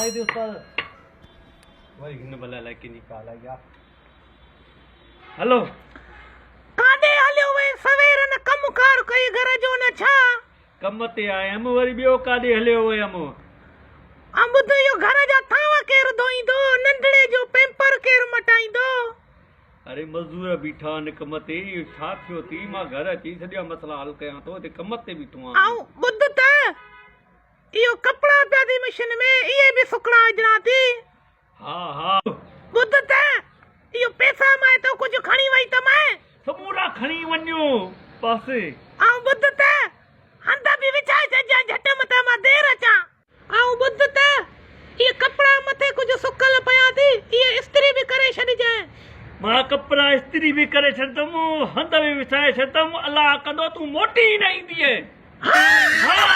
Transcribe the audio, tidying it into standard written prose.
آئي ٿي استاد. وري هن ڀلا الائي ڪنهن جي ڪال آئي آ. هلو. ڪاڏي هليو وئين سوير نه ڪم ڪار ڪئي گهر جو نه ڇا. ڪم تي آيم وري ٻيو ڪاڏي هليو ويم. ۽ ٻڌ اهو گهر جا ٿانو ڪير ڌوئيندو ننڍڙي جو پيمپر ڪير مٽائيندو. اري مزدور بيٺا آهن ڪم تي اهو ڇا ٿيو ٿي مان گهر اچي سڄا مسئلا حل ڪيان ٿو هتي ڪم تي بيٺو آهيان. ۽ ٻڌ ته اهو ڪپڙا پيا ٿي مشين ۾ اهي به سڪڻا وجهڻا ٿي. ها ها. ٻڌ ته اهو پئسا مان هتو ڪجهه کڻي وئي ته مئن. سمورا کڻي وڃو پاسي. ۽ ٻڌ ته هنڌ به وڇائي ڇڏجانء جهٽ متان مان دير اچان. ۽ ٻڌ ته اهي ڪپڙا مٿي ڪجهه سڪل پيا ٿي اهي استري به ڪري ڇڏجانء. مان ڪپڙا استري به ڪري ڇڏندم، هنڌ به وڇائي ڇڏندم، الله ڪندو تون موٽي ئي نه ايندينء. ها. ها.